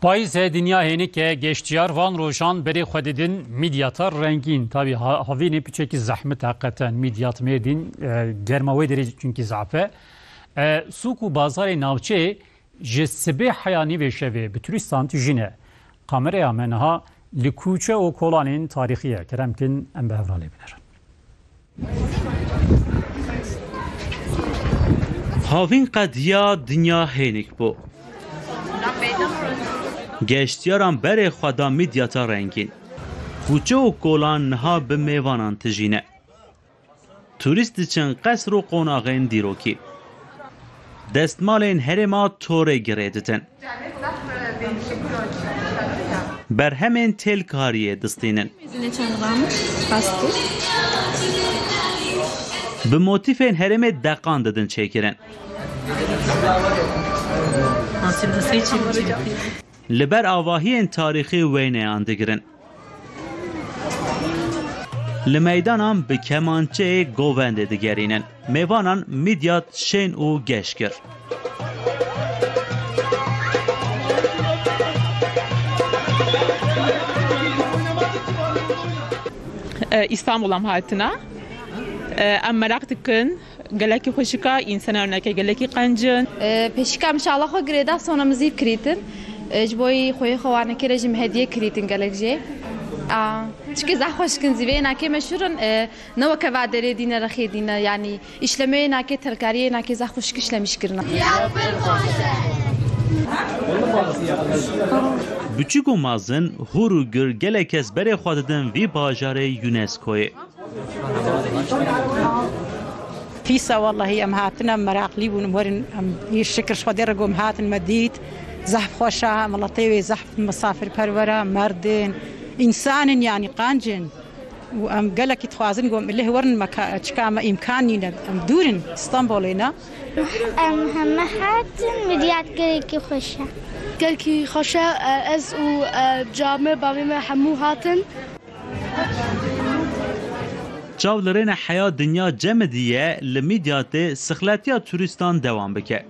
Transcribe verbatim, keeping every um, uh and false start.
Payîz e, dinya hênik e, geştiyar van rojan berê xwe didin Midyata rengîn. Tabî ha-, havînê piçekî zehmet e heqeten. Midyat, Mêrdîn, e, germa wê derê çunkî zaf e. E, sûk û bazarê navçeyê ji sibê heya nîvê şevê bi turîstan tijîne. Kameraya me niha li kûçe û kolanên tarîxî ye. Kerem kin em bi hev re lê binerin. Havîn qediya, dinya hênik bû. Geştiyaran berê xwe da Midyata rengîn. Kûçe û kolan niha bi mêvanan tijî ne. Turîst diçin qesr û qonaxên dîrokî. Destmalên herêma torê girê didin. Berhemên têlkariyê distînin. Zile çalılarmış, pastır. Bi motîfên herêmê deqan didin çêkirin. Li ber avahiyên tarîxî wêneyan digirin. Li meydanan bi kemançeyê govendê digerînin. Mêvanan Midyat şên û geş kir. E, Îstanbul em hatine. E, em meraq dikin. Gelekî xweşik e, însan ewlneke gelekî qenc in. E, pêşîka min şala xwe girêda, sona min zîv kirîtin. E, ji bo yî xweyê xwe wanekê re jî min hediye kirîtin gelek jê. A, çikê zehf xweşik in, zîvê ênakê meşhur in. E, ne weke va derê dîne, rexê dîne, yanî îşlemeyê ênakê, telkariyê ênakê zehf xweşik îşlemîş kirine. Biçûk û mazin, hûr û gur gelek kes berê xwe didin vî bajarê UNESCOyê. Pîs e wellahî, em hatine, em meraqlî bûn, em werin, em yê şikir ji Xwedê re ku em hatin me dît. Zehf xweş e, miletê wê zehf misafirperwer e, merd in, însan in, yanî qenc in. Û em gelekî dixwazin ku em ilih werin, me ka-, çika me îmkan nîne, em dûr in, Stenbolê ne. Em heme hatin, Midyat gelekî xweş e. Gelekî xweş e, ez û, e, camê bavê me hemû hatin. Çav li rêne heya dinya cem diye li Midyatê sixletiya turîstan dewam bike.